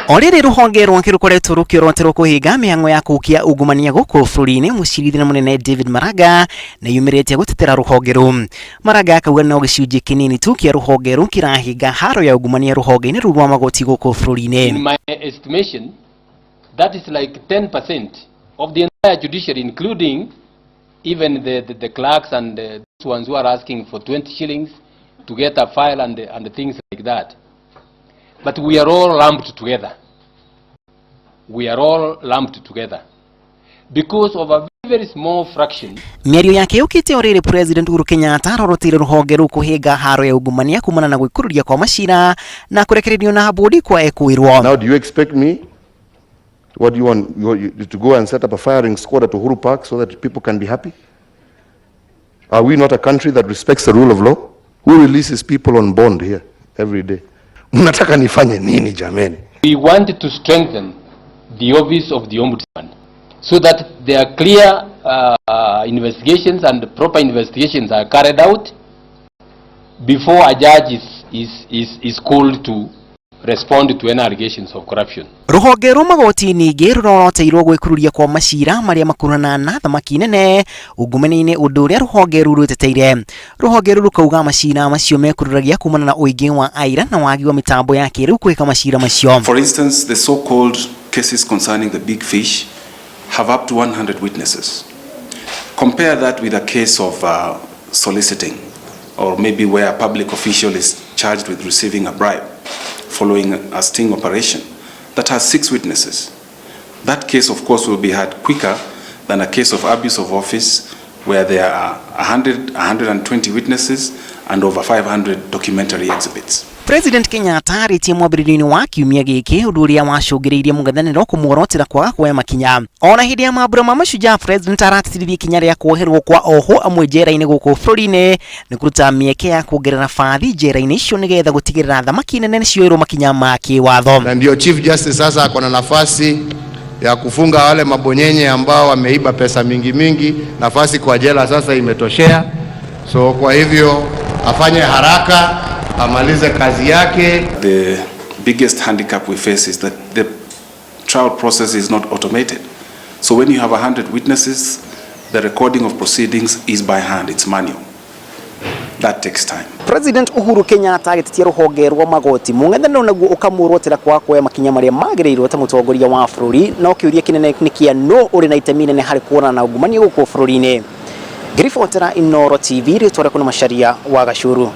O rĩrĩ rũhonge rwake rũkoretwo rũkĩoroterwo kũhinga mĩhang'o ya kũhukia ungumania gũkũ bũrũri-inĩ, mũcirithania mũnene David Maraga nĩeyumĩrĩtie gũtetera rũhonge rũu. Maraga akauga no gĩcunjĩ kĩnini tu kĩa rũhonge rũu kĩrahinga haro ya ungumania rũhonge-inĩ rũu rwa magoti gũkũ bũrũri-inĩ. In my estimation, that is like 10% of the entire judiciary, including even the clerks and those ones who are asking for 20 shillings to get a file and things like that. But we are all lumped together. We are all lumped together. Because of a very, very small fraction. Mĩario yake yũkĩte o rĩrĩ President Uhuru Kenyatta aroroteire rũhonge rũu kũhĩnga haro ya ungumania kumana na gwĩkururia kwa macira na kũrekererio na mbũndi kwa ekwĩrwo. Now do you expect me, what do you want, you want you to go and set up a firing squad at Uhuru Park so that people can be happy? Are we not a country that respects the rule of law? Who releases people on bond here every day? Mnataka nifanye nini jameni? We want to strengthen the office of the Ombudsman so that there are clear investigations and proper investigations are carried out before a judge is called to respond to any allegations of corruption. Rũhonge rwa magoti ningĩ rũroroteirwo gwĩkururia kwa macira marĩa makuruhanaga na thamaki nene ungumania-inĩ, ũndũ ũrĩa rũhonge rũu rwĩteteire. Rũhonge rũu rũkauga macira macio mekururagia kumana na ũingĩ wa aira na wagi wa mĩtambo ya kĩrĩu kwĩka macira macio. For instance, the so-called cases concerning the big fish have up to 100 witnesses. Compare that with a case of soliciting, or maybe where a public official is charged with receiving a bribe following a sting operation that has six witnesses. That case, of course, will be heard quicker than a case of abuse of office where there are 100, 120 witnesses and over 500 documentary exhibits. President Kenyatta arĩtie mwambĩrĩrio-inĩ wa kiumia gĩkĩ, ũndũ ũrĩa wacũngĩrĩirie mũng'ethanĩro kũmuorotera kwaga kuoya makinya. Ona hĩndĩ ya mambura ma mashujaa, President aratĩtĩrithia ikinya rĩa kuoherwo kwa ohwo amwe njera-inĩ gũkũ bũrũri-inĩ nĩ kũruta mĩeke ya kuongerera bathi njera-inĩ icio nĩgetha gũtigĩrĩra thamaki nene nĩcioerwo makinya ma kĩwatho. Na ndio Chief Justice sasa ako na nafasi ya kufunga wale mabonyenye ambao wameiba pesa mingi mingi. Nafasi kwa jela sasa imetoshea, so kwa hivyo afanye haraka amalize kazi yake. The biggest handicap we face is that the trial process is not automated. So when you have 100 witnesses, the recording of proceedings is by hand, it's manual. That takes time. President Uhuru Kenyatta agĩtetia rũhonge rwa magoti, mũng'ethanĩro naguo ũkamũrotera kwaga kuoya makinya marĩa magĩrĩirwo ta mũtongoria wa bũrũri. No kĩũria kĩnene nĩ kĩa no ũrĩ na itemi nene harĩ kuonana na ungumania gũkũ bũrũri-inĩ. Ngĩribotera Inooro TV, rĩtwa rĩakwa nĩ Macharia wa Gacuru.